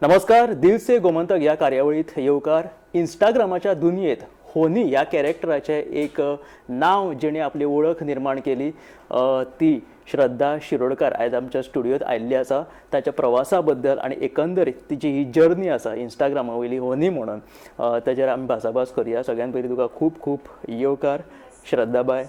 नमस्कार, दिल से गोमंतक ह्या कार्यावळीत येवकार. इंस्टाग्रामाच्या दुनियेत होनी ह्या कॅरेक्टराचें एक नांव जेणे आपली वळख निर्माण केली ती श्रद्धा शिरोडकर आयज आमच्या स्टुडियोत आयिल्ली आसा. ताच्या प्रवासा बद्दल आनी एकंदरीत तिची ही जर्नी आसा इंस्टाग्रामा वयली होनी म्हणून, ताचेर आमी भासाभास करुया. सगळ्यान पयलीं तुका खूब खूब येवकार श्रद्धाबाय.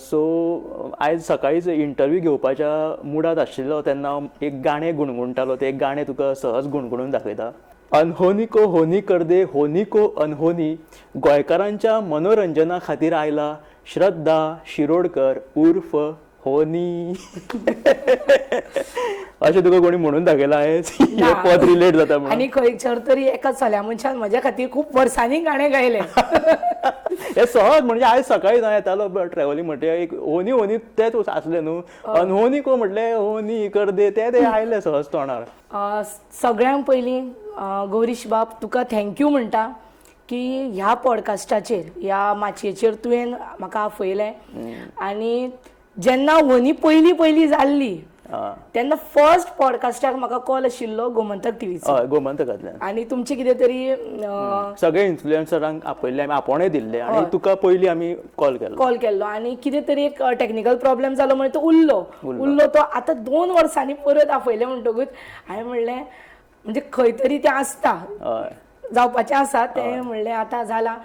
सो आयज सकाळीच इंटरव्यू घेवपाच्या मुडांत आशिल्लो तेन्ना हांव एक गाणें गुणगुणटालो. तें गाणें तुका सहज गुणगुणून दाखयता. अनहोनी को होनी कर दे, होनी को अनहोनी, गोंयकारांच्या मनोरंजना खातीर आयला श्रद्धा शिरोडकर उर्फ होनी. अशें तुका कोणी म्हणून दाखयलां आयज? हे पद रिलेट जाता म्हणून. आनी खंयसर तरी एका चल्या मनशान म्हज्या खातीर खूब वर्सांनी गाणें गायलें. हे सहज म्हणजे आयज सकाळी हांव येतालो ट्रॅव्हलिंग, म्हणटे एक होनी होनी तेच आसलें न्हू, अनहोनी को म्हटलें होनी कर दे, ते ते आयले सहज तोंडार. सगळ्यांत पयलीं गौरीश बाब, तुका thank you म्हणटा की ह्या पॉडकास्टाचेर, ह्या माचयेचेर तुवें म्हाका आपयलें. आनी जेन्ना होनी पयली पयली जाल्ली तेन्ना फर्स्ट पॉडकास्टाक म्हाका कॉल आशिल्लो गोमंतक टिवीचो. हय, गोमंतकांतल्यान. आनी तुमचे कितें तरी सगळे इन्फ्लुएन्सरांक आपयल्ले आमी, आपोवणें दिल्लें आनी तुका पयलीं आमी कॉल केल्लो. कॉल केल्लो आनी कितें तरी एक टॅक्निकल प्रॉब्लेम जालो म्हणून तो उरलो उरलो. तो आतां 2 वर्सांनी परत आपयलें म्हणटकूच हांवें म्हणलें म्हणजे खंय तरी तें आसता, जावपाचें आसा तें, म्हणलें आतां जालां.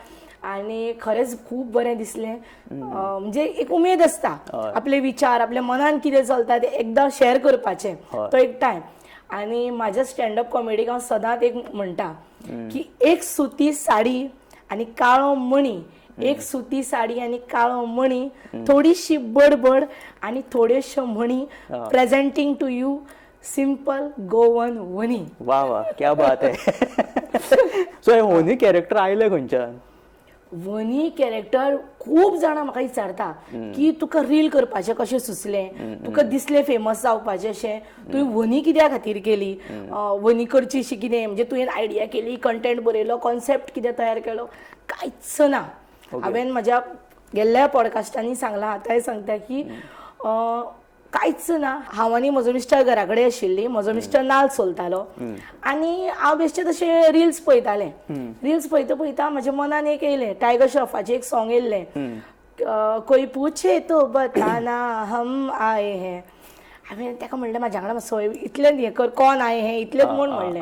आनी खरेंच खूब बरें दिसलें. म्हणजे एक उमेद आसता आपले विचार, आपल्या मनान कितें चलता तें एकदां शेअर करपाचें, तो एक टायम. आनी म्हाज्या स्टँडअप कॉमेडीक हांव सदांच एक म्हणटा की एक सुती साडी आनी काळो मणी, एक सुती साडी आनी काळो मणी, थोडीशी बडबड आनी थोड्योश्यो म्हणी, presenting to you simple Goan Honi. वा वा, क्या बात है. सो हे होनी कॅरेक्टर आयलें खंयच्यान? वनी कॅरेक्टर खूब जाणां म्हाका विचारता की तुका रील करपाचें कशें सुचलें, तुका दिसलें फेमस जावपाचें अशें, तुवें वनी कित्या खातीर केली, वनी करची अशी कितें, म्हणजे तुवें आयडिया केली, कंटेंट बरयलो, कॉन्सेप्ट कितें तयार केलो? कांयच ना. हांवें म्हज्या गेल्ल्या पॉडकास्टांनी सांगलां, आतांय सांगता की कांयच ना. हांव आनी म्हजो मिस्टर घरा कडेन आशिल्ली. म्हजो मिस्टर नाल सोलतालो आनी हांव बेश्टें तशें रिल्स पळयतालें. रिल्स पळयता पळयता म्हज्या मनान एक येयलें, टायगर श्रॉफाचें एक सॉंग येयल्लें, कोई पूछे तो बताना हम आए हैं. हांवें ताका म्हणलें, म्हाज्या वांगडा मातसो इतलें हें कर, कोण आए हैं इतलेंच म्हूण म्हणलें.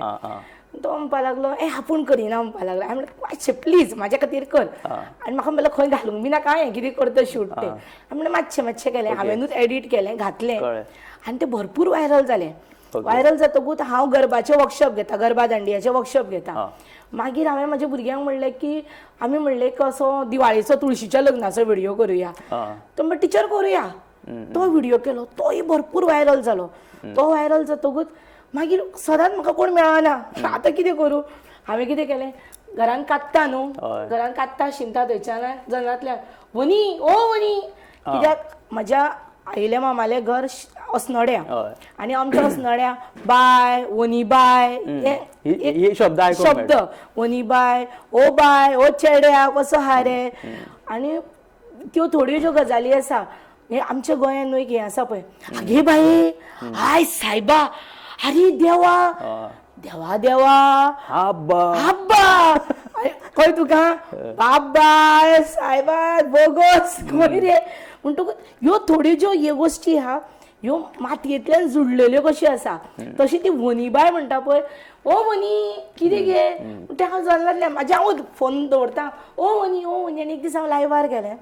तो म्हणपा लागलो, ए आपूण करिना म्हणपा लागलो. हांवें म्हणलें, मातशें प्लीज म्हाज्या खातीर कर. आनी म्हाका म्हणलें, खंय घालूंक बी नाका, हें कितें करता शूट तें. हांवें म्हणलें, मातशें मातशें केलें, हांवेंनूच एडीट केलें, घातलें आनी तें भरपूर व्हायरल जालें. व्हायरल जातकूच हांव गरबाचें वर्कशॉप घेता, गरबा दांडियाचें वर्कशॉप घेता. मागीर हांवें म्हाज्या भुरग्यांक म्हणलें की आमी म्हणलें एक असो दिवाळेचो तुळशीच्या लग्नाचो व्हिडियो करुया. तो म्हणटा, टिचर करुया. तो व्हिडियो केलो, तोय भरपूर व्हायरल जालो. तो व्हायरल जातकूच मागीर सदांच म्हाका कोण मेळना. आतां कितें करूं? हांवें कितें केलें, घरान कात्ता न्हू, घरान कात्ता शिंता थंयच्यान जनांतल्यान वनी ओ वनी, कित्याक म्हज्या आईल्या मामालें घर असनोड्या आनी आमच्या असनोड्या बाय वनी बाय हे शब्द, शब्द वनी बाय, ओ बाय, ओ चेड्या कसो हा रे. आनी त्यो थोड्यो ज्यो गजाली आसा हे आमच्या गोंयांत न्हू एक हें आसा पळय, आगे बाये, हाय सायबा, अरे देवा देवा देवा, आब्बा आब्बा, कळ्ळें तुका, बाबाय सायबा बोगोस खंय रे. म्हणटकूच ह्यो थोड्यो ज्यो ह्यो गोश्टी आहा ह्यो मातयेंतल्यान जुडलेल्यो कश्यो आसा. तशी ती वनीबाय म्हणटा पळय, ओ वनी कितें गे, तें हांव जल्लातलें म्हाजें हांवूच फोन दवरता, ओ वनी ओ वनी. आनी एक दीस हांव लायव्हार गेलें.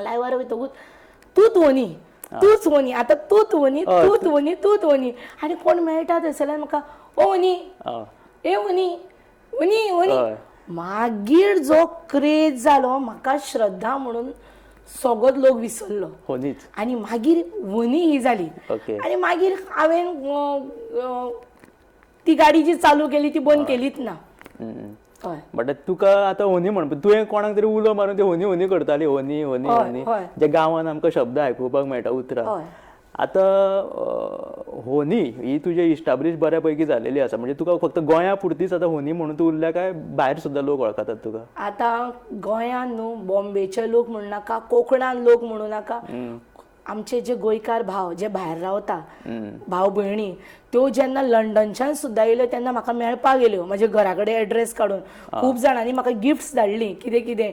लायव्हार वयतकूच तूंच वनी, तूच वनी, आतां तूच वनी, तूच वनी, तूच वनी. आनी कोण मेळटा थंयसरल्यान म्हाका ओ वनी, ए वनी, वनी वनी. मागीर जो क्रेज जालो म्हाका श्रद्धा म्हणून सगळोच लोक विसरलो आनी मागीर वनी ही जाली. आनी मागीर हांवें ती गाडी जी चालू केली ती बंद केलीच ना. बट तुका आतां होनी म्हण तुवें कोणाक तरी उलो मारून ती होनी होनी करताली, होनी होनी होनी, जे गांवांत आमकां शब्द आयकुपाक मेळटा उतरां. आतां होनी ही तुजे इस्टाब्लीश बऱ्या पैकी जालेली आसा, म्हणजे तुका फक्त गोंया पुरतीच आतां होनी म्हणून तूं उरल्या काय भायर सुद्दां लोक वळखतात तुका? आतां गोंयांत न्हू, बॉम्बेचे लोक म्हणू नाका, कोंकणान लोक म्हणू नाका, आमचे जे गोंयकार भाव जे भायर रावता, भाव भयणी, त्यो जेन्ना लंडनच्यान सुद्दां येयल्यो तेन्ना म्हाका मेळपाक येयल्यो, म्हज्या घरा कडेन एड्रेस काडून. खूब जाणांनी म्हाका गिफ्ट्स धाडली, कितें कितें,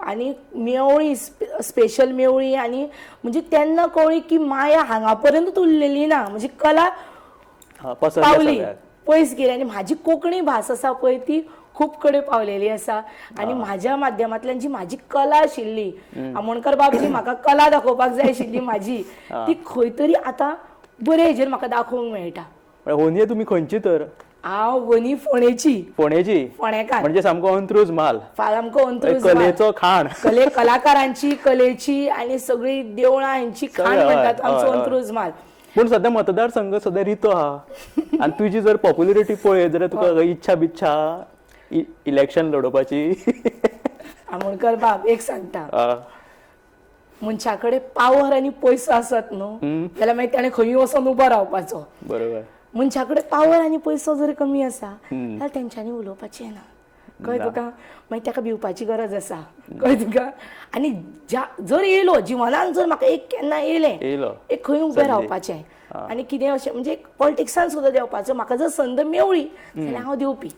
आनी मेवळी, स्पेशल मेवळी. आनी म्हणजे तेन्ना कळ्ळी की माया हांगा पर्यंत उरलेली ना, म्हणजे कला पावली पयस गेली. आनी म्हाजी कोंकणी भास आसा पळय ती खूब कडेन पावलेली आसा. आनी म्हाज्या माध्यमांतल्यान जी म्हाजी कला आशिल्ली, आमोणकर बाब जी म्हाका कला दाखोवपाक जाय आशिल्ली म्हाजी, ती खंय तरी आतां बरे हेजेर म्हाका दाखोवंक मेळटा. होनी तुमी खंयची तर? हांव वनी फोंडेची. फोंडेची, फोंडेकार, म्हणजे सामको अंत्रुज म्हाल, सामको अंत्रुज, कलेचो खाण, कले कलाकारांची, कलेची आनी सगळी देवळां हेंची खाण म्हणटात आमचो अंत्रुज म्हाल. पूण सध्या मतदारसंघ सध्या रितो आहा आनी तुजी जर पॉप्युलरिटी पळयत जाल्यार तुका इच्छा बिच्छा इलेक्शन लढोवपाची? आमोणकर बाब एक सांगता, मनशा कडेन पावर आनी पयसो आसत न्हू जाल्यार मागीर ताणें खंयूय वचोन उबो रावपाचो. बरोबर. मनशा कडेन पावर आनी पयसो जर कमी आसा जाल्यार तेंच्यांनी उलोवपाचें ना, कळ्ळें तुका? मागीर ताका भिवपाची गरज आसा, कळ्ळें तुका? आनी जर येयलो जिवनान, जर म्हाका एक केन्ना येयलें एक खंय उबें रावपाचें आनी कितें अशें म्हणजे पॉलिटिक्सान सुद्दां देंवपाचो म्हाका जर संद मेवळी जाल्यार हांव देंवपी,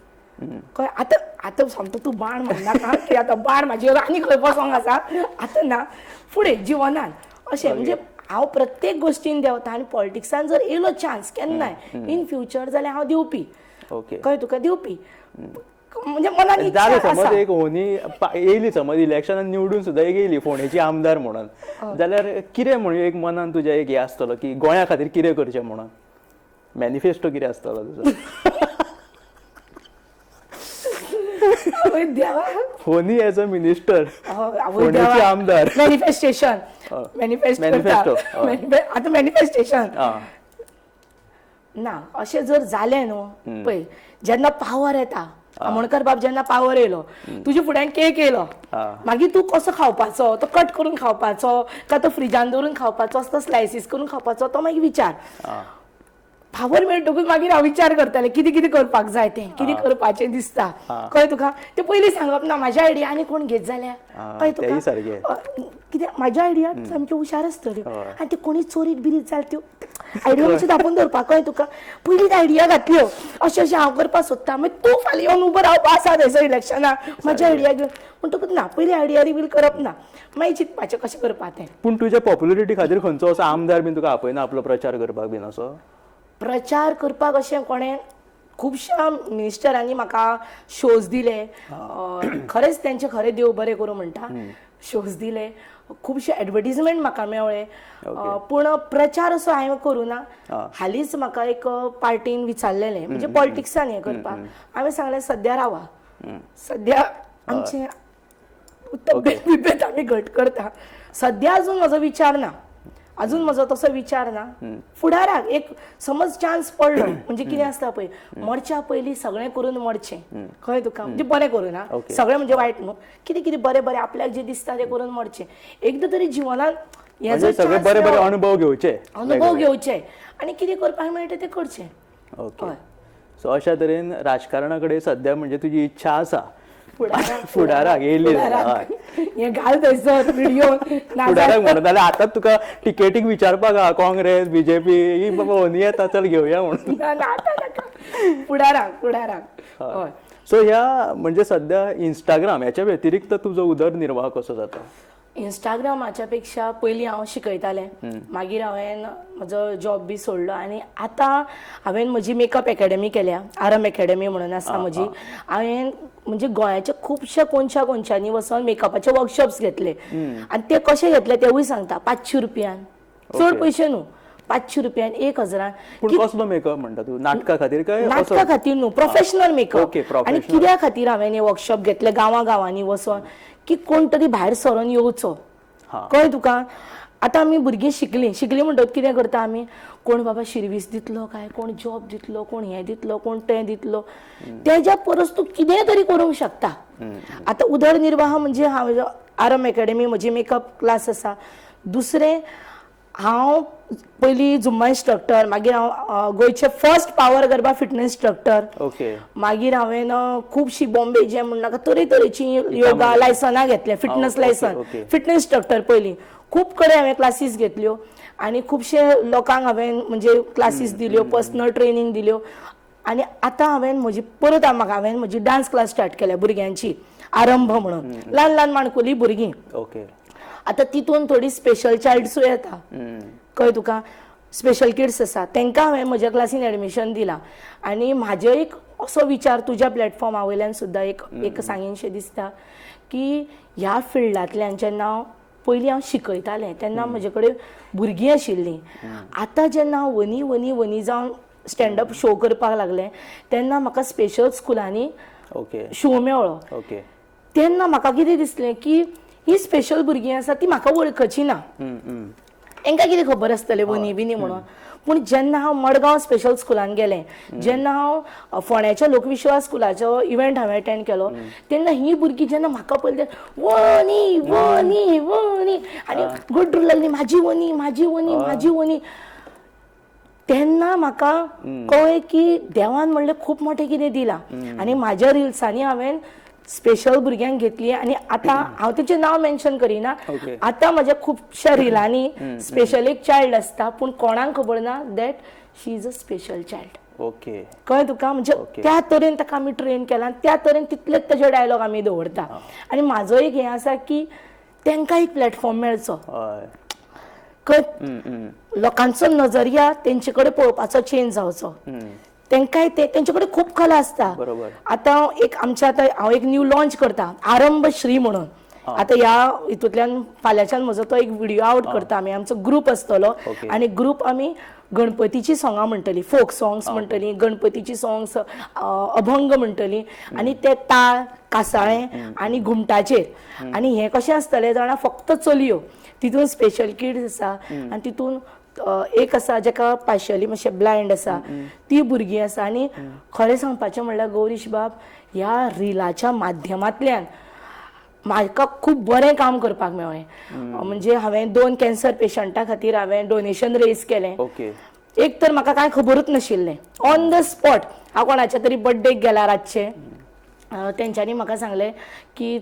कळ्ळें? आतां आतां सामको तूं बाण म्हणनाका की आतां बाण म्हाजेर आनी खंय बसोंक आसा, आतां ना, फुडें जिवनान अशें म्हणजे हांव प्रत्येक गोश्टीन देंवता. आनी पॉलिटिक्सान जर येयलो चान्स केन्नाय इन फ्युचर जाल्यार हांव दिवपी, कळ्ळें तुका? दिवपी म्हणजे मनान इच्छा आसा. समज एक होनी येयली, समज इलेक्शनान निवडून सुद्दां एक येयली फोंडेची आमदार म्हणून, जाल्यार कितें म्हणून एक मनान तुज्या एक हें आसतलो की गोंया खातीर कितें करचें म्हणून, मॅनिफेस्टो कितें आसतलो तुजो? होनी एज अ मिनिस्टर, फोंडेची आमदार, मॅनिफेस्टेशन, मॅनिफेस्टो, आतां मॅनिफेस्टेशन ना. अशें जर जालें न्हू पळय, जेन्ना पावर येता, आमोणकर बाब जेन्ना पावर येयलो, तुजे फुड्यान केक येयलो, मागीर तूं कसो खावपाचो, तो कट करून खावपाचो काय तो फ्रिजान दवरून खावपाचो, तो स्लायसीस करून खावपाचो, तो मागीर विचार. पावर मेळटकूच मागीर हांव विचार करतालें कितें कितें करपाक जाय तें, कितें करपाचें दिसता, कळ्ळें तुका? तें पयलीं सांगप ना, म्हाज्या आयडिया आनी कोण घेत जाल्यार, कळ्ळें तुका? कित्याक म्हाज्या आयडिया सामक्यो हुशार आसतल्यो आनी त्यो कोणी चोरीत बिरीत जाल्यार त्यो आयडिया मातश्यो धांपून दवरपाक, कळ्ळें तुका? पयलींच आयडिया घातल्यो अशें अशें हांव करपाक सोदता, मागीर तूं फाल्यां येवन उबो रावपा आसा थंयसर इलेक्शनाक म्हाज्या आयडिया घेवन, म्हणटकूच ना, पयलीं आयडिया रिवील करप ना, मागीर चिंतपाचें कशें करपा तें. पूण तुज्या पॉप्युलरिटी खातीर खंयचो असो आमदार बीन तुका आपयना आपलो प्रचार करपाक बीन? असो प्रचार करपाक अशें कोणें, खुबश्या मिनिस्टरांनी म्हाका शोज दिले, खरेंच तेंचे खरें देव बरें करूं म्हणटा, शोज दिले, खुबशे एडवर्टीजमेंट म्हाका मेळ्ळे, पूण प्रचार असो हांवें करूं ना. हालींच म्हाका एक पार्टीन विचारलेलें, म्हणजे पॉलिटिक्सान हें करपाक, हांवें सांगलें सद्या रावा, सद्या आमचें तब्येत बिब्येत आमी घट करता, सद्या अजून म्हजो विचार ना, अजून म्हजो तसो विचार ना. फुडाराक एक समज चान्स पडलो म्हणजे कितें आसता पळय, मरच्या पयलीं सगळें करून मरचें, कळ्ळें तुका? म्हणजे बरें करून ना, सगळें म्हणजे वायट न्हू, कितें कितें बरें बरें आपल्याक जें दिसता तें करून मरचें. एकदां तरी जिवनान हें जर बरे बरे अनुभव घेवचे, अनुभव घेवचे आनी कितें करपाक मेळटा तें करचें. ओके, सो अशा तरेन राजकारणा कडेन सद्या म्हणजे तुजी इच्छा आसा फुडाराक येयली घाल थंयसर व्हिडिओ फुडाराक म्हणून, जाल्यार आतां तुका टिकेटीक विचारपाक आहा काँग्रेस बीजेपी ही बाबा होनी येता चल घेवया म्हणून. फुडाराक फुडाराक. हय. सो ह्या म्हणजे सद्या इंस्टाग्राम ह्याच्या व्यतिरिक्त तुजो उदरनिर्वाह कसो जाता? इंस्टाग्रामाच्या पेक्षा पयलीं हांव शिकयतालें, मागीर हांवें म्हजो जॉब बी सोडलो आनी आतां हांवें म्हजी मेकअप एकेडमी केल्या, आरम एकेडमी म्हणून आसा म्हजी. हांवें म्हणजे गोंयाच्या खुबश्या कोनशा कोनशांनी वचोन मेकअपाचे वर्कशॉप्स घेतले आनी ते कशे घेतले तेवूय सांगता. 500 रुपयान, चड पयशे न्हू, 500 रुपयान, 1000. पूण कसलो मेकअप म्हणटा तूं? नाटका खातीर काय? नाटका खातीर न्हू, प्रोफेशनल मेकअप. आनी कित्या खातीर हांवें हे वर्कशॉप घेतले गांवां गांवांनी वचोन, की कोण तरी भायर सरून येवचो, कळ्ळें तुका? आतां आमी भुरगीं शिकलीं, शिकलीं म्हणटकच कितें करता आमी, कोण बाबा शिर्वीस दितलो काय, कोण जॉब दितलो, कोण हें दितलो, कोण तें दितलो, तेज्या परस तूं कितेंय तरी करूंक शकता. आतां उदरनिर्वाह म्हणजे हांव आरम एकेडमी म्हजी मेकअप क्लास आसा. दुसरें हांव पयलीं झुम्बा इन्स्ट्रक्टर, मागीर हांव गोंयचे first power garba fitness instructor. मागीर हांवें खुबशी बॉम्बे जे म्हणनाका तरेतरेची योगा लायसनां घेतले, फिटनस लायसन, फिटनस इन्स्ट्रक्टर. पयलीं खूब कडेन हांवें क्लासीस घेतल्यो आनी खुबशे लोकांक हांवें म्हणजे क्लासीस दिल्यो, पर्सनल ट्रेनींग दिल्यो. आनी आतां हांवें म्हजी परत म्हाका हांवें म्हजी डांस क्लास स्टार्ट केल्या भुरग्यांची, आरंभ म्हणून, ल्हान ल्हान माणकुली भुरगीं. आतां तितून थोडी स्पेशल चायल्ड्सूय येता, कळ्ळें तुका, स्पेशल किड्स आसा, तांकां हांवें म्हज्या क्लासीन एडमिशन दिलां. आनी म्हाजो एक असो विचार तुज्या प्लॅटफॉर्मा वयल्यान सुद्दां एक एक सांगीनशें दिसता की ह्या फिल्डांतल्यान जेन्ना हांव पयलीं हांव शिकयतालें तेन्ना म्हजे कडेन भुरगीं आशिल्लीं. आतां जेन्ना हांव वनी वनी वनी जावन स्टँडअप शो करपाक लागलें तेन्ना म्हाका स्पेशल स्कुलांनी शो मेळ्ळो. तेन्ना म्हाका कितें दिसलें की ही स्पेशल भुरगीं आसा ती म्हाका वळखची ना, तांकां कितें खबर आसतलें वनी बिनी म्हणून. पूण जेन्ना हांव मडगांव स्पेशल स्कुलान गेलें, जेन्ना हांव फोंड्याच्या लोकविश्वास स्कुलाचो इव्हेंट हांवें अटेंड केलो, तेन्ना ही भुरगीं जेन्ना म्हाका पळयली, वनी वनी वनी आनी गुड्डूंक लागली, म्हाजी वनी म्हाजी वनी म्हाजी वनी. तेन्ना म्हाका कळ्ळें की देवान म्हणलें खूब मोठें कितें दिलां. आनी म्हाज्या रिल्सांनी हांवें स्पेशल भुरग्यांक घेतली आनी आतां हांव तेचें नांव मेन्शन करिना. आतां म्हज्या खुबश्या रिलांनी स्पेशल एक चायल्ड आसता, पूण कोणाक खबर ना that she is a special child. कळ्ळें तुका, म्हणजे त्या तरेन ताका आमी ट्रेन केला, त्या तरेन तितलेच तेजे डायलॉग आमी दवरता. आनी म्हाजो एक हें आसा की तांकां एक प्लॅटफॉर्म मेळचो, कळ्ळें, लोकांचो नजरिया तेंचे कडेन पळोवपाचो चेंज जावचो, तेंकांय ते तेंचे कडेन खूब कला आसता. आतां एक आमच्या आतां हांव एक न्यू लॉन्च करता, आरंभ श्री म्हणून. आतां ह्या हितूंतल्यान फाल्यांच्यान म्हजो तो एक व्हिडियो आवट करता आमी, आमचो ग्रूप आसतलो आनी ग्रूप आमी गणपतीची सोंगां म्हणटली, फोक सॉंग्स म्हणटली, गणपतीची सॉंग्स, अभंग म्हणटली, आनी ते ताळ कासाळें आनी घुमटाचेर. आनी हें कशें आसतलें जाणा, फक्त चलयो, तितून स्पेशल किड्स आसा आनी तितून एक आसा जेका पार्शली मातशें ब्लायंड आसा, ती भुरगीं आसा. आनी खरें सांगपाचें म्हणल्यार गौरीश बाब, ह्या रिलाच्या माध्यमांतल्यान म्हाका खूब बरें काम करपाक मेळ्ळें. म्हणजे हांवें 2 कॅन्सर पेशंटा खातीर हांवें डोनेशन रेज केलें. एक तर म्हाका कांय खबरूच नाशिल्लें, ऑन the spot हांव कोणाच्या तरी बड्डेक गेला रातचें, तेंच्यांनी म्हाका सांगलें की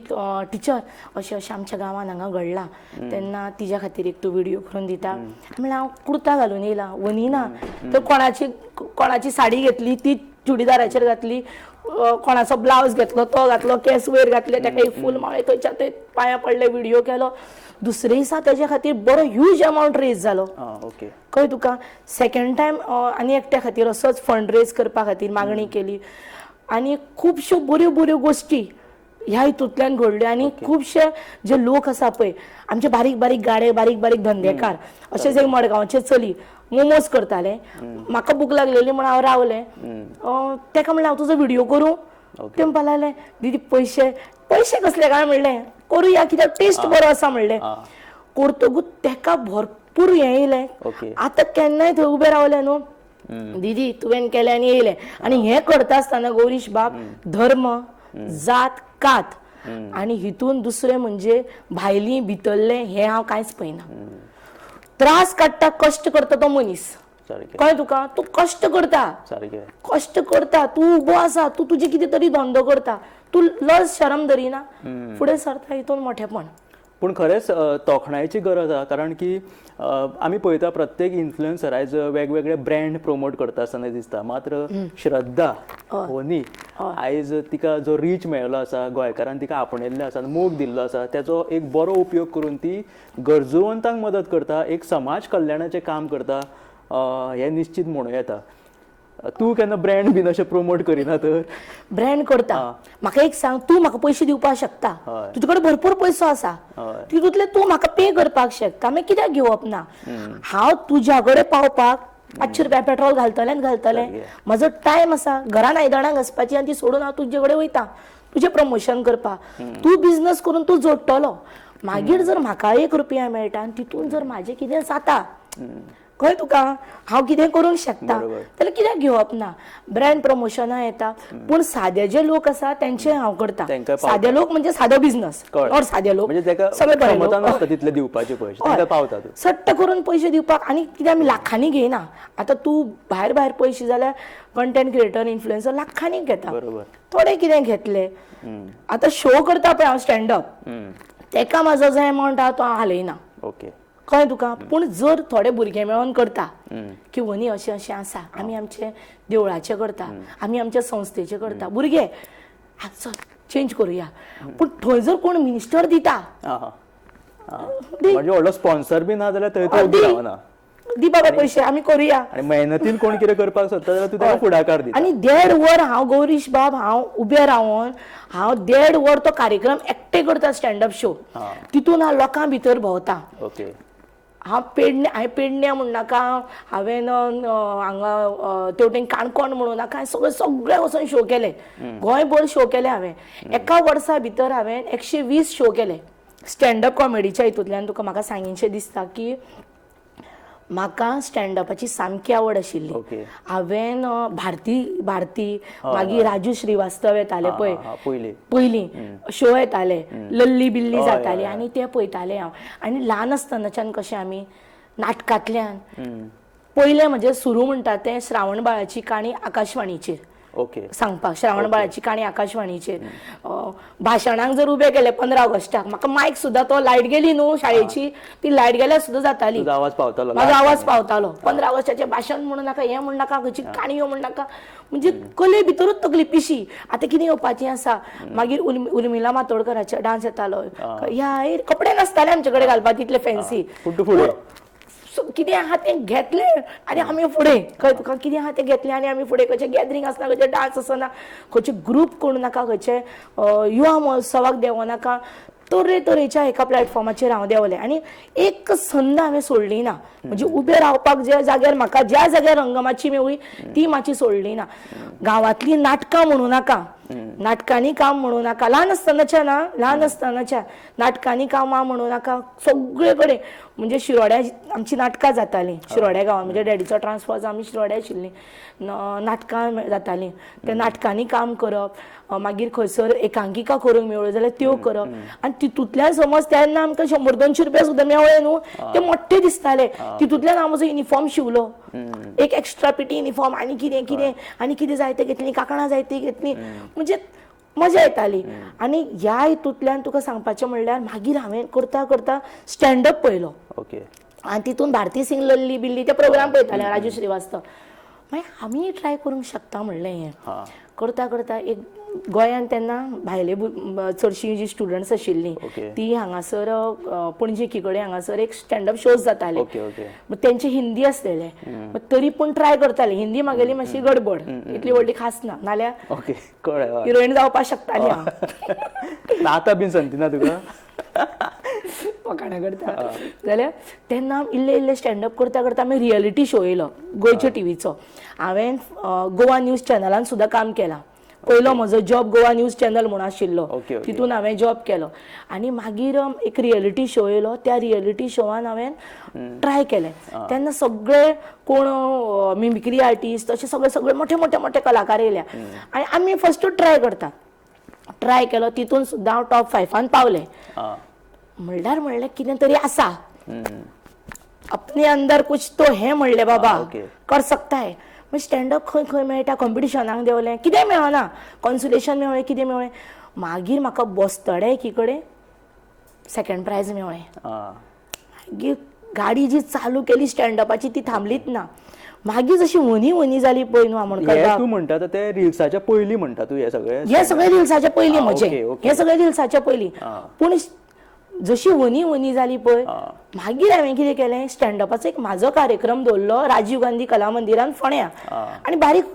टिचर अशें अशें आमच्या गांवांत हांगा घडलां, तेन्ना तिज्या खातीर एक तूं व्हिडियो करून दिता. म्हणल्यार हांव कुर्ता घालून येयला, वनी ना, तर कोणाची कोणाची साडी घेतली ती चुडीदाराचेर घातली, कोणाचो ब्लावज घेतलो तो घातलो, केंस वयर घातले, ताका एक फूल माळ्ळें, थंयच्या थंय पांयां पडले, व्हिडियो केलो. दुसरे दिसा तेज्या खातीर बरो ह्यूज अमावंट रेज जालो. कळ्ळें तुका. सेकंड टायम आनी एकट्या खातीर असोच फंड रेज करपा खातीर मागणी केली आनी खुबश्यो बऱ्यो बऱ्यो गोश्टी ह्या हितूंतल्यान घडल्यो. आनी खुबशे जे लोक आसा पळय, आमचे बारीक बारीक गाडे, बारीक बारीक धंदेकार, अशेंच एक मडगांवचे चली मोमोज करताले, म्हाका भूक लागलेली म्हण हांव रावलें, तेका म्हणलें हांव तुजो व्हिडियो करूं, ते म्हणपाक लागले दिदी पयशे पयशे कसले काय म्हणलें, करुया कित्याक टेस्ट बरो आसा म्हणलें. करतकूच तेका भरपूर हें येयलें. आतां केन्नाय थंय उबें रावलें न्हू, दिदी तुवें केलें आनी येयलें. आनी हें करता आसतना गौरीश बाब, धर्म, जात, कात आनी हितून दुसरें म्हणजे भायली भितरलें हें हांव कांयच पळयना. त्रास काडटा, कश्ट करता तो मनीस, कळ्ळें तुका, तूं कश्ट करता, कश्ट करता, तूं उबो आसा, तूं तुजें कितें तरी धंदो करता, तूं लज शरम धरिना, फुडें सरता, हितून मोठेपण. पूण खरेंच तोखणायेची गरज आसा, कारण की आमी पळयता प्रत्येक इन्फ्लुएन्सर आयज वेगवेगळे ब्रँड प्रमोट करता आसतना दिसता, मात्र श्रद्धा होनी आयज तिका जो रीच मेळ्ळो आसा, गोंयकारान तिका आपणयल्लें आसा, मोग दिल्लो आसा, तेचो एक बरो उपयोग करून ती गरजूवंतांक मदत करता, एक समाज कल्याणाचें काम करता, हें निश्चीत म्हणूं येता. तूं केन्ना ब्रँड बीन अशें प्रमोट करिना तर? ब्रँड करता. म्हाका एक सांग, तूं म्हाका पयशे दिवपाक शकता, तुजे कडेन भरपूर पयसो आसा, तितूंतले तूं म्हाका पे करपाक शकता, मागीर कित्याक घेवप ना? हांव तुज्या कडेन पावपाक 500 रुपया पेट्रोल घालतलें घालतलें, म्हजो टायम आसा, घरान आयदनां घासपाची आनी ती सोडून हांव तुजे कडेन वयता तुजें प्रमोशन करपाक. तूं बिजनस करून तूं जोडटलो, मागीर जर म्हाका 1 रुपया मेळटा आनी तितून जर म्हाजें कितें जाता, कळ्ळें तुका, हांव कितें करूंक शकता जाल्यार कित्याक घेवप ना. ब्रँड प्रमोशनां येता, पूण सादे जे लोक आसा तेंचे हांव करता. सादे लोक म्हणजे सादो बिझनस, और सादे लोक सगळे बरे लोक तितले दिवपाचे पयशे पावता, सट्ट करून पयशे दिवपाक. आनी कितें आमी लाखांनी घेयना. आतां तूं भायर भायर पयशे जाल्यार कंटेंट क्रिएटर इन्फ्लुएन्सर लाखांनी घेता, थोडे कितें घेतले. आतां शो करता पळय हांव स्टँडअप, तेका म्हाजो जो एमावंट आहा तो हांव हालयना, कळ्ळें तुका. पूण जर थोडे भुरगे मेळोन करता की व्हनी अशें अशें आसा, आमी आमचे देवळाचें करता, आमी आमच्या संस्थेचें करता, भुरगे चल चेंज करुया. पूण थंय जर कोण मिनिस्टर दिता, व्हडलो स्पॉन्सर बी ना जाल्यार थंय तो दी बाबा पयशे आमी करुया. आनी मेहनतीन कोण कितें करपाक सोदता जाल्यार तूं ताका फुडाकार दिता. आनी 1.5 वर हांव गौरीश बाब हांव उबें रावन हांव 1.5 वर तो कार्यक्रम एकटें करता, स्टँडअप शो. तितून हांव लोकां भितर भोंवता. हांव पेडणे, हांवें पेडण्या म्हूण नाका, हांवें हांगा तेवटेन काणकोण म्हणूं नाका, सगळे सगळे वचून शो केले, गोंयभर शो केले हांवें. एका वर्सा भितर हांवें 120 शो केले स्टँडअप कॉमेडीच्या हितूंतल्यान. तुका म्हाका सांगीनशें दिसता की म्हाका स्टँडअपाची सामकी आवड आशिल्ली. हांवें भारती भारती, मागीर राजू श्रीवास्तव येताले पळय पयलीं शो येताले, लल्ली बिल्ली जाताली आनी ते पळयताले हांव. आनी ल्हान आसतनाच्यान कशें आमी नाटकांतल्यान पयलें म्हणजे सुरू म्हणटा तें श्रावण बाळाची काणी आकाशवाणीचेर सांगपाक, श्रावण बाळाची काणी आकाशवाणीचेर भाशणाक जर उबे केले 15 ऑगस्टाक, म्हाका मायक सुद्दां तो लायट गेली न्हू शाळेची, ती लायट गेल्यार सुद्दां जाताली, म्हाजो आवाज पावतालो. 15 ऑगस्टाचें भाशण म्हणूं नाका, हें म्हणूं नाका, खंयची काणयो म्हणूं नाका, म्हणजे कले भितरूच तकली पिशी आतां कितें येवपाचें आसा. मागीर उर्मिला मातोडकराचे डांस येतालो, ह्या कपडे नासताले आमचे कडेन घालपाक तितले फॅन्सी, कितें आहा तें घेतलें आनी आमी फुडें. कळ्ळें तुका, कितें आहा तें घेतलें आनी आमी फुडें. खंयचें गॅदरींग आसना, खंयचें डांस आसना, खंयचे ग्रूप करूं नाका, खंयचे युवा महोत्सवाक देंवो नाका, तरेतरेच्या एका प्लॅटफॉर्माचेर हांव देंवलें. आनी एक संद हांवें सोडली ना, म्हणजे उबें रावपाक ज्या जाग्यार म्हाका ज्या जाग्यार रंगमाची मेवळी ती माची सोडली ना. गांवांतलीं नाटकां म्हणूं नाका, नाटकांनी काम म्हणूं नाका, ल्हान आसतनाच्या ना, ल्हान आसतनाच्या नाटकांनी कामां म्हणूं नाका, सगळे कडेन. म्हणजे शिरोड्या आमची नाटकां जातालीं, शिरोड्या गांवांत, म्हणजे डॅडीचो ट्रान्सफर जावन आमी शिरोड्या आशिल्लीं, नाटकां जातालीं, त्या नाटकांनी काम करप, मागीर खंयसर एकांकिका करूंक मेळ्ळ्यो जाल्यार त्यो करप. आनी तितूंतल्यान समज तेन्ना आमकां 100-200 रुपया सुद्दां मेळ्ळे न्हू, ते मोठे दिसताले. तितूंतल्यान हांव म्हजो युनिफॉर्म शिवलो, एक एक्स्ट्रा पिटी युनिफॉर्म, आनी कितें कितें आनी कितें जायते घेतली, कांकणां जायतीं घेतलीं, म्हणजे मजा येताली. आनी ह्या हितूंतल्यान तुका सांगपाचें म्हणल्यार मागीर हांवें करता करता स्टँडअप पळयलो, आनी तितून भारती सिंग लल्ली बिल्ली ते प्रोग्राम पळयताले, राजू श्रीवास्तव. मागीर आमीय ट्राय करूंक शकता म्हणलें. हें करता करता एक गोंयांत तेन्ना भायले चडशीं जी स्टुडंट्स आशिल्लीं ती हांगासर पणजे एकी कडेन हांगासर एक स्टँडअप शोज जाताले, तेंचे हिंदी आसलेले, तरी पूण ट्राय करताले. हिंदी म्हागेली मातशी गडबड, इतली व्हडली खास ना, नाल्यार हिरोईन जावपाक शकताली हांव. आतां बीन संदी ना तुका फकाणां करता जाल्यार. तेन्ना इल्ले इल्ले स्टँडअप करता करता आमी रियलिटी शो येयलो गोंयच्या टिवीचो. हांवें गोवा न्यूज चॅनलान सुद्दां काम केलां. पयलो म्हजो जॉब गोवा न्यूज चॅनल म्हूण आशिल्लो, तितून हांवें जॉब केलो. आनी मागीर एक रियलिटी शो येयलो, त्या रियलिटी शोवान हांवें ट्राय केलें. तेन्ना सगळे कोण मिमिक्री आर्टिस्ट अशे सगळे सगळे मोठे मोठे मोठे कलाकार येयल्या आनी आमी फर्स्ट ट्राय करता. ट्राय केलो, तितून सुद्दां हांव टॉप 5 पावलें. म्हणल्यार म्हणलें कितें तरी आसा, अपने अंदर कुछ तो है, म्हणलें बाबा कर सकता है. मागीर स्टँडअप खंय खंय मेळटा, कॉम्पिटिशनाक देंवलें, कितें मेळना, कॉन्सुलेशन मेळ्ळें, कितें मेळ्ळें. मागीर म्हाका बस्तोड्या एकी कडेन सेकंड प्रायज मेळ्ळें. मागीर गाडी जी चालू केली स्टँडअपाची ती थांबलीच ना. मागीर जशी व्हनी व्हनी जाली पळय न्हू आमोणकर. तूं म्हणटा ते रिल्साच्या पयलीं म्हणटा तूं, हे सगळें, हे सगळें रिल्साच्या पयलीं म्हजें, हे सगळें रिल्साच्या पयलीं. पूण जशी व्हनी व्हनी जाली पळय, मागीर हांवें कितें केलें, स्टँडअपाचो एक म्हाजो कार्यक्रम दवरलो राजीव गांधी कला मंदिरान फोंड्या, आनी बारीक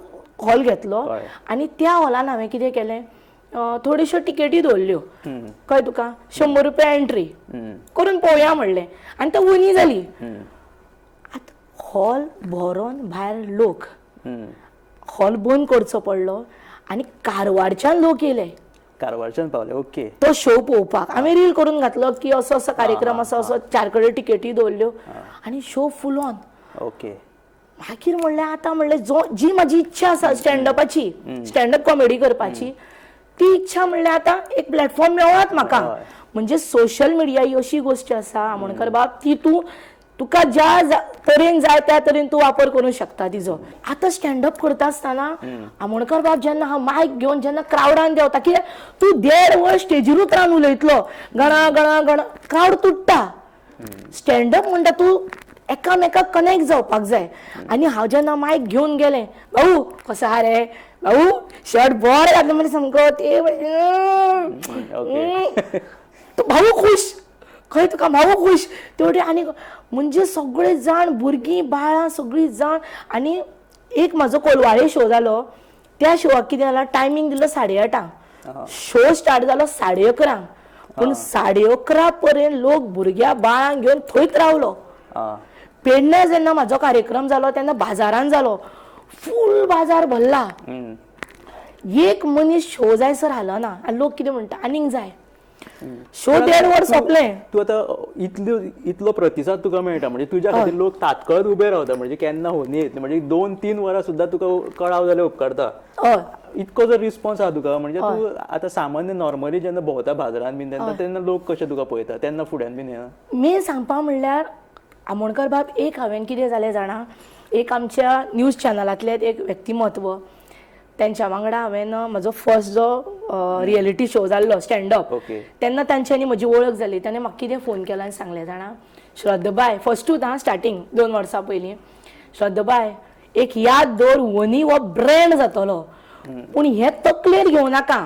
हॉल घेतलो आनी त्या हॉलान हांवें कितें केलें, थोड्योश्यो टिकेटी दवरल्यो, कळ्ळें तुका, 100 रुपया एंट्री करून पळोवया म्हणलें. आनी तो व्हनी जाली. आतां हॉल भरोन भायर लोक, हॉल बंद करचो पडलो आनी कारवारच्यान लोक येयले, कारवारच्यान पावले. ओके, तो शो पळोवपाक. हांवें रील करून घातलो की असो असो कार्यक्रम आसा, असो 4 कडेन टिकेटी दवरल्यो आनी शो फूल ऑन. ओके. मागीर म्हणलें आतां म्हणलें जो जी म्हाजी इच्छा आसा स्टँडअपाची, स्टँडअप कॉमेडी करपाची, ती इच्छा म्हणल्यार आतां एक प्लॅटफॉर्म मेळत म्हाका. म्हणजे सोशल मिडिया ही अशी गोष्ट आसा आमोणकर बाब, ती तूं तुका ज्या तरेन जाय त्या तरेन तूं वापर करूंक शकता तिजो. आतां स्टँडअप करता आसतना आमोणकर बाब जेन्ना हांव मायक घेवन जेन्ना क्रावडान देंवता, कित्याक तूं 1.5 वर स्टेजीरूच रावन उलयतलो, गणा गणा गणा, क्रावड तुट्टा. स्टँडअप म्हणटा तूं एकामेकाक कनेक्ट जावपाक जाय. आनी हांव जेन्ना मायक घेवन गेलें, भाऊ कसो आहा रे भाऊ, शर्ट बरें घातलें म्हणजे सामको ते, भाऊ खूश, खंय तुका भाऊ खूश तेवटे. आनी म्हणजे सगळे जाण भुरगीं बाळां सगळीं जाण. आनी एक म्हाजो कोलवाळे शो जालो, त्या शोवाक कितें जाला, टायमींग दिलो 8:30, शो स्टार्ट जालो 11:30, पूण 11:30 पर्यंत लोक भुरग्या बाळांक घेवन थंयच रावलो. पेडण्या जेन्ना म्हाजो कार्यक्रम जालो तेन्ना बाजारान जालो, फूल बाजार भरला, एक मनीस शो जायसर हालना. आनी लोक कितें म्हणटा, आनीक जाय शो, 1.5 वर सोंपलें. तूं आतां इतलो प्रतिसाद तुका मेळटा, म्हणजे तुज्या खातीर लोक तात्काळ उबे रावता, म्हणजे केन्ना होनी येतली, म्हणजे 2-3 वरां सुद्दां तुका कळाव जाल्यार उपकारता, इतको जर रिस्पॉन्स आहा तुका. म्हणजे तूं आतां सामान्य नॉर्मली जेन्ना भोंवता बाजारान बीन तेन्ना तेन्ना लोक कशे तुका पळयता तेन्ना फुड्यान बीन येना? मेन सांगपा म्हणल्यार आमोणकर बाब, एक हांवें कितें जालें जाणा, एक आमच्या न्यूज चॅनलांतलें एक व्यक्तिमत्व, तेंच्या वांगडा हांवें म्हजो फर्स्ट जो रियलिटी शो जाल्लो स्टँडअप, तेन्ना तांच्यांनी म्हजी वळख जाली. ताणें म्हाका कितें फोन केलो आनी सांगलें जाणा, श्रद्धाबाय, फर्स्टूच आं स्टार्टींग 2 वर्सां पयलीं, श्रद्धाबाय एक याद दवर, वनी हो ब्रँड जातलो, पूण हें तकलेर घेवं नाका,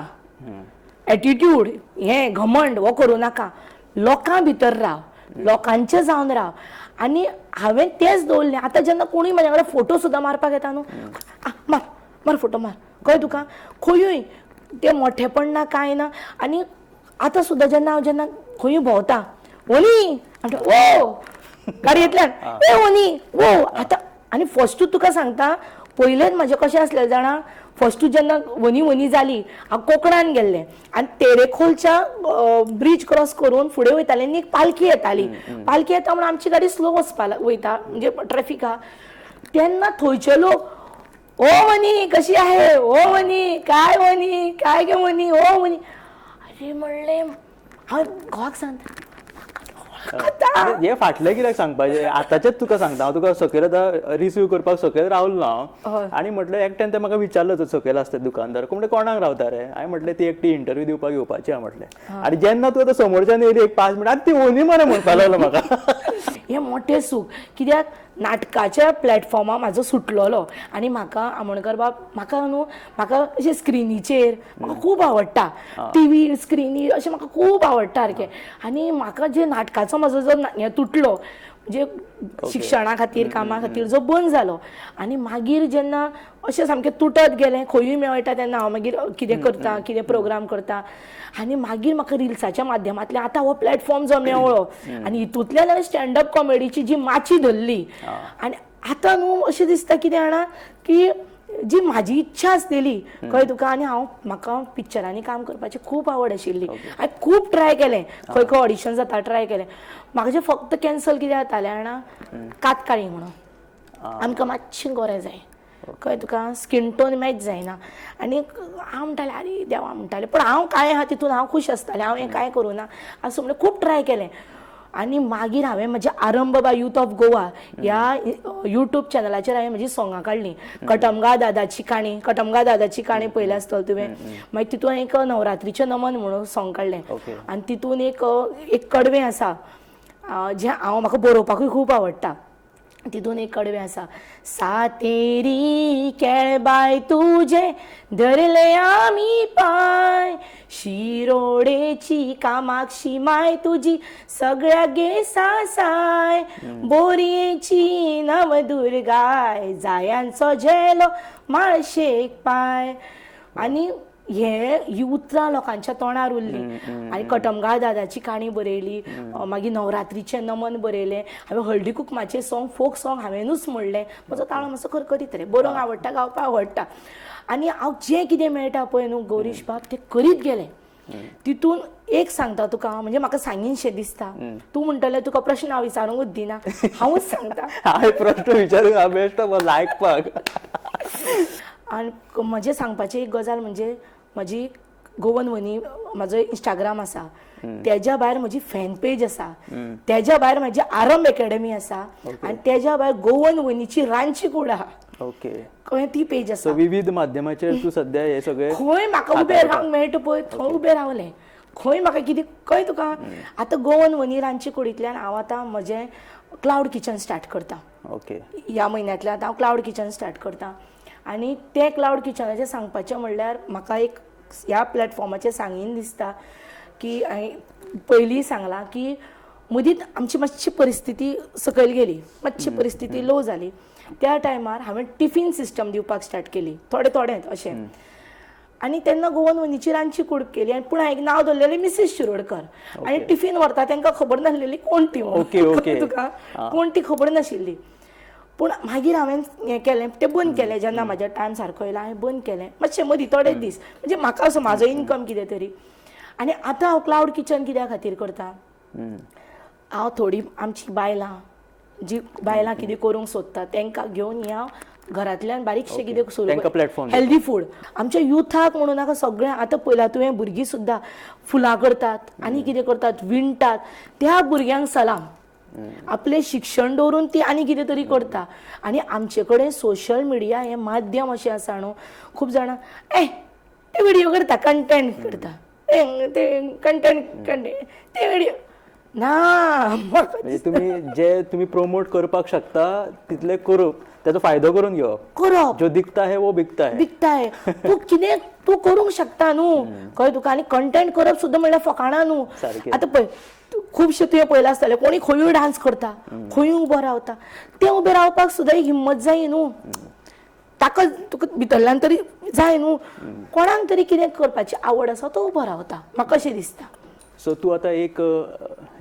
एटिट्यूड हें घमंड हो करूं नाका, लोकां भितर राव, लोकांचें जावन राव. आनी हांवें तेंच दवरलें. आतां जेन्ना कोणूय म्हाज्या कडेन फोटो सुद्दां मारपाक येता न्हू, मार मार फोटो मार, कळ्ळें तुका, खंयूय तें मोठेपण ना कांय ना. आनी आतां सुद्दां जेन्ना हांव जेन्ना खंयूय भोंवता, वनी ओ गाडयेंतल्यान, ए वनी ओ आतां. आनी फर्स्टूच तुका सांगता, पयलेंच म्हाजें कशें आसलें जाणा, फर्स्टूच जेन्ना वनी वनी जाली, हांव कोंकणान गेल्लें आनी तेरेखोलच्या ब्रीज क्रॉस करून फुडें वयतालें आनी एक पालखी येताली, पालखी येता म्हणून आमची गाडी स्लो वचपा वयता, म्हणजे ट्रॅफीक आहा तेन्ना थंयचे लोक, ओ वनी कशी आहे, ओ वनी काय, वनी काय गे वनी, ओ वनी. अरे म्हणलें हांव घोवाक सांगता, हे फाटलें कित्याक सांगपाचें, आतांचेच तुका सांगता हांव, तुका सकयल आतां रिसीव करपाक सकयल रावलो ना हांव, आनी म्हटलें एकट्यान तें म्हाका विचारलो, तो सकयल आसता दुकानदार, म्हटलें कोणाक रावता रे, हांवें म्हटलें ती एकटी इंटरव्यू दिवपाक येवपाची आहा म्हटलें. आनी जेन्ना तूं आतां समोरच्यान येयली एक 5 मिनटां, ती वनी मरे म्हणपाक लागलो म्हाका. हें मोठें सूख, कित्याक नाटकाच्या प्लॅटफॉर्मा म्हाजो सुटलेलो. आनी म्हाका आमोणकर बाब, म्हाका न्हू म्हाका अशें स्क्रिनीचेर म्हाका खूब आवडटा, टिवी स्क्रिनीर अशें म्हाका खूब आवडटा सारकें. आनी म्हाका जे नाटकाचो म्हाजो जो हें तुटलो, म्हणजे शिक्षणा खातीर कामा खातीर जो बंद जालो, आनी मागीर जेन्ना अशें सामकें तुटत गेलें, खंयूय मेळटा तेन्ना हांव मागीर कितें करता, कितें प्रोग्राम करता, आनी मागीर म्हाका रिल्साच्या माध्यमांतल्यान आतां हो प्लॅटफॉर्म जो मेळ्ळो, आनी हितूंतल्यान हांवें स्टँडअप कॉमेडीची जी माची धरली. आनी आतां न्हू अशें दिसता कितें जाणा, की जी म्हाजी इच्छा आसलेली कळ्ळें तुका, आनी हांव म्हाका पिक्चरांनी काम करपाची खूब आवड आशिल्ली, हांवें खूब ट्राय केलें, खंय खंय ऑडिशन जाता ट्राय केलें, म्हाका जें फक्त कॅन्सल कितें जातालें जाणा, कातकाळी म्हणून आमकां मातशें गोरें जाय, कळ्ळें तुका, स्कीन टोन मॅच जायना. आनी हांव म्हणटालें आरे देवा म्हणटालें, पूण हांव कांय आहा तितून हांव खूश आसतालें, हांव हें कांय करूं ना आसूं म्हणलें, खूब ट्राय केलें. आनी मागीर हांवें म्हजें आरंभ बाय यूथ ऑफ गोवा ह्या यूट्यूब चॅनलाचेर हांवें म्हजी सोंगां काडलीं, कटमगा दादाची काणी, कटमगा दादाची काणी पळयल्या आसतलो तुवें, मागीर तितून एक नवरात्रीचें नमन म्हणून सोंग काडलें, आनी तितून एक एक कडवें आसा जें हांव म्हाका बरोवपाकूय खूब आवडटा, तितून एक कडवें आसा, सातेरी केळबाय तुजे धरले आमी पांय, शिरोडेची कामाक्षी माय तुजी सगळ्या गे सासाय, बोरयेची नवदुर्गाय जायांचो झेलो माळशेक पांय. आनी हे ही उतरां लोकांच्या तोंडार उरली. आनी कटमगाळ दादाची काणी बरयली, मागीर नवरात्रीचें नमन बरयलें, हांवें हळदी कुकमाचें सोंग फोक सोंग हांवेनूच म्हणलें, म्हजो ताळो मातसो करकरीत रे, बरोवंक आवडटा, गावपाक आवडटा, आनी हांव जें कितें मेळटा पळय न्हू गौरीश बाब तें करीत गेलें. तितून एक सांगता तुका, म्हणजे म्हाका सांगीनशें दिसता, तूं म्हणटलें तुका प्रश्न हांव विचारूंकूच दिना, हांवूच सांगता. हांवें प्रश्न विचारूंक हांव बेश्टो लायकपाक. आनी म्हजें सांगपाची एक गजाल म्हणजे म्हजी गोवन व्हनी म्हजो इंस्टाग्राम आसा, तेज्या भायर म्हजी फॅन पेज आसा, तेज्या भायर म्हजी आरंभ एकेडमी आसा, आनी तेज्या भायर गोवन व्हनीची रांदची कूड आहा. ओके, खंय ती पेज आसा. विविध माध्यमाचेर तूं सद्या हे सगळे खंय म्हाका उबें रावंक मेळटा पळय थंय उबें रावलें, खंय म्हाका कितें खंय तुका. आतां गोवन व्हनी रांदची कुडींतल्यान हांव आतां म्हजें क्लावड किचन स्टार्ट करता. ओके, ह्या म्हयन्यांतल्यान आतां हांव क्लावड किचन स्टार्ट करता. आनी तें क्लावड किचनाचें सांगपाचें म्हणल्यार म्हाका एक ह्या प्लॅटफॉर्माचेर सांगीन दिसता की हांवें पयलीं सांगलां की मदींच आमची मातशी परिस्थिती सकयल गेली, मातशी परिस्थिती लो जाली. त्या टायमार हांवें टिफीन सिस्टम दिवपाक स्टार्ट केली, थोडे थोडेंच अशें. आनी तेन्ना गोवन व्हनीची रांदची कूड केली, आनी पूण हांवें नांव दवरलेलें मिसीस शिरोडकर. आनी टिफीन व्हरता तांकां खबर नासलेली कोण ती, तुका कोण ती खबर नाशिल्ली. पूण मागीर हांवें हें केलें, तें बंद केलें. जेन्ना म्हाज्या टायम सारको येयलो हांवें बंद केलें मातशें मदीं थोडे दीस, म्हणजे म्हाका असो म्हाजो इनकम कितें तरी. आनी आतां हांव क्लावड किचन कित्या खातीर करता, हांव थोडी आमची बायलां जी बायलां कितें करूंक सोदता तांकां घेवन ह्या घरांतल्यान बारीकशें कितें सुरू, हेल्दी फूड आमच्या युथाक म्हणून नाका सगळें. आतां पळयलां तुवें, भुरगीं सुद्दां फुलां करतात आनी कितें करतात, विणटात. त्या भुरग्यांक सलाम, आपलें शिक्षण दवरून ती आनी कितें तरी करता. आनी आमचे कडेन सोशल मिडिया हें माध्यम अशें आसा न्हू, खूब जाणां ए ते व्हिडियो करता, कंटेंट करता, ते कंटेंट ते व्हिडियो ना. तुमी जे तुमी प्रोमोट करपाक शकता तितले करूप, त्याचो फायदो करून घेवप, करप. जो दिखता है वो बिकता है, बिकता है. तूं कितें तूं करूंक शकता न्हू, कळ्ळें तुका. आनी कंटेंट करप सुद्दां म्हणल्यार फकाणां न्हू. आतां पळय खुबशे तुवें पळयलां आसतलें, कोणी खंयूय डांस करता, खंयूय उबो रावता, तें उबें रावपाक सुद्दां एक हिम्मत जाय न्हू, ताका तुका भितरल्यान तरी जाय न्हू. कोणाक तरी कितें करपाची आवड आसा तो उबो रावता, म्हाका अशें दिसता. सो तूं आतां एक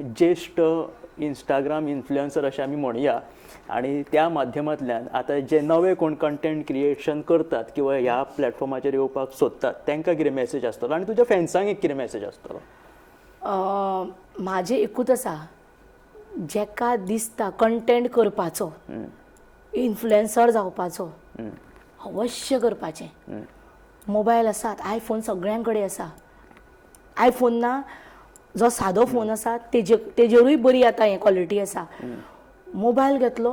ज्येश्ठ इंस्टाग्राम इन्फ्लुएन्सर अशें आमी म्हणया, आनी त्या माध्यमांतल्यान आतां जे नवे कोण कंटेंट क्रिएशन करतात किंवा ह्या प्लॅटफॉर्माचेर येवपाक सोदतात तांकां कितें मॅसेज आसतलो आनी तुज्या फॅन्सांक एक कितें मॅसेज आसतलो? म्हाजें एकूच आसा, जेका दिसता कंटेंट करपाचो, इन्फ्लुएन्सर जावपाचो, अवश्य करपाचें. मोबायल आसात, आयफोन सगळ्यां कडेन आसा. आयफोन ना, जो सादो फोन आसा तेजेरूय बरी आतां हें क्वॉलिटी आसा. मोबायल घेतलो,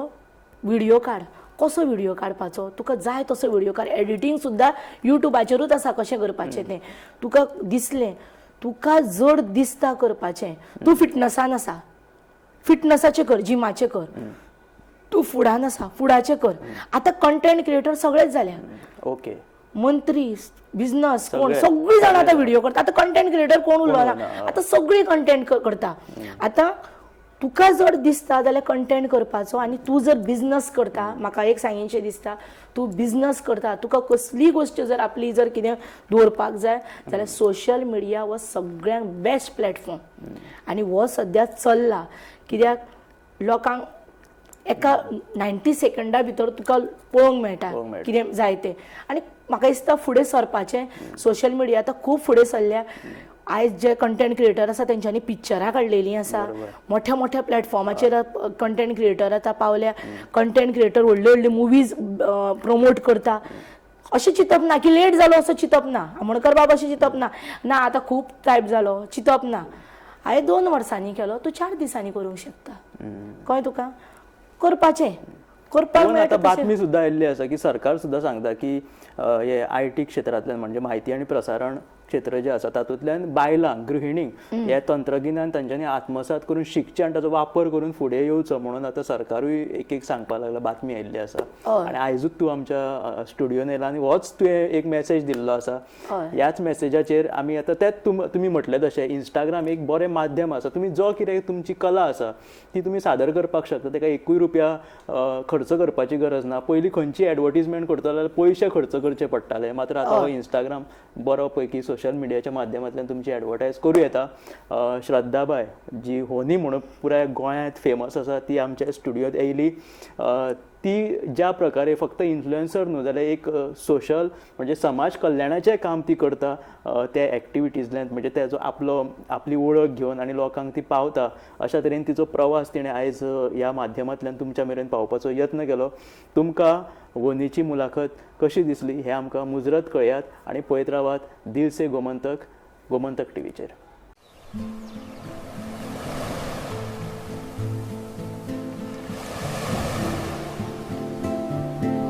व्हिडियो काड, कसो व्हिडियो काडपाचो तुका जाय तसो व्हिडियो काड. एडिटींग सुद्दां युट्यूबाचेरूच आसा कशें करपाचें तें. तुका दिसलें, तुका जड दिसता करपाचें, तूं फिटनसान आसा, फिटनसाचें कर, जिमाचें कर, तूं फुडान आसा, फुडाचें कर. आतां कंटेंट क्रिएटर सगळेच जाल्या. ओके, मंत्री, बिजनस, कोण सगळीं जाणां आतां व्हिडियो करता. आतां कंटेंट क्रिएटर कोण उरलो ना, आतां सगळीं कंटेंट करता. आतां तुका जर दिसता जाल्यार कंटेंट करपाचो, आनी तूं जर बिजनस करता, म्हाका एक सांगीनशें दिसता, तूं बिजनस करता, तुका कसलीय गोश्ट जर आपली जर कितें दवरपाक जाय जाल्यार सोशल मिडिया हो सगळ्यांक बेस्ट प्लॅटफॉर्म, आनी हो सद्या चल्ला. कित्याक लोकांक एका 90 सेकंडा भितर तुका पळोवंक मेळटा कितें जाय तें. आनी म्हाका दिसता फुडें सरपाचें, सोशल मिडिया आतां खूब फुडें सरल्या. आयज जे कंटेंट क्रिएटर आसा तेंच्यांनी पिक्चरां काडलेलीं आसा, मोठ्या मोठ्या प्लॅटफॉर्माचेर कंटेंट क्रिएटर आतां पावल्या. कंटेंट क्रिएटर व्हडल्यो व्हडल्यो मुवीज प्रमोट करता. अशें चिंतप ना की लेट जालो असो चिंतप ना, आमोणकर बाब अशें चिंतप ना, ना आतां खूब टायप जालो चिंतप ना. हांवें 2 वर्सांनी केलो, तूं 4 दिसांनी करूंक शकता. कळ्ळें तुका, करपाचें करपाक. आतां बातमी सुद्दां आयिल्ली आसा की सरकार सुद्दां सांगता की हे IT क्षेत्रांतल्यान म्हणजे म्हायती आनी प्रसारण क्षेत्र जें आसा तातूंतल्यान बायलांक, गृहिणींक हे तंत्रगिन्यान तांच्यांनी आत्मसात करून शिकचें आनी ताचो वापर करून फुडें येवचो म्हणून आतां सरकारूय एक एक सांगपाक लागला, बातमी आयिल्ली आसा. आनी आयजूच तूं आमच्या स्टुडियोन येयला आनी होच तुवें एक मॅसेज दिल्लो आसा. ह्याच मॅसेजाचेर आमी आतां तेच तुमी म्हटलें तशें इंस्टाग्राम एक बरें माध्यम आसा, तुमी जो कितें तुमची कला आसा ती तुमी सादर करपाक शकता, ताका 1 रुपया खर्च करपाची गरज ना. पयलीं खंयची एडवर्टीजमेंट करतलो जाल्यार पयशे खर्च करचे पडटाले, मात्र आतां हो इंस्टाग्राम बरो पैकी सोशल मिडियाच्या माध्यमांतल्यान तुमची एडवर्टायज करूं येता. श्रद्धाबाय जी होनी म्हणून पुराय गोंयांत फेमस आसा ती आमच्या स्टुडियोत येयली. ती ज्या प्रकारे फक्त इन्फ्लुएन्सर न्हू जाल्यार एक सोशल म्हणजे समाज कल्याणाचें काम ती करता त्या एक्टिविटीजल्यान, म्हणजे तेजो आपलो आपली वळख घेवन आनी लोकांक ती पावता अशा तरेन तिचो प्रवास तिणें आयज ह्या माध्यमांतल्यान तुमच्या मेरेन पावपाचो यत्न केलो. तुमकां वनीची मुलाखत कशी दिसली हें आमकां मुजरत कळयात आनी पळयत रावात दिल से गोमंतक, गोमंतक टीव्हीचेर.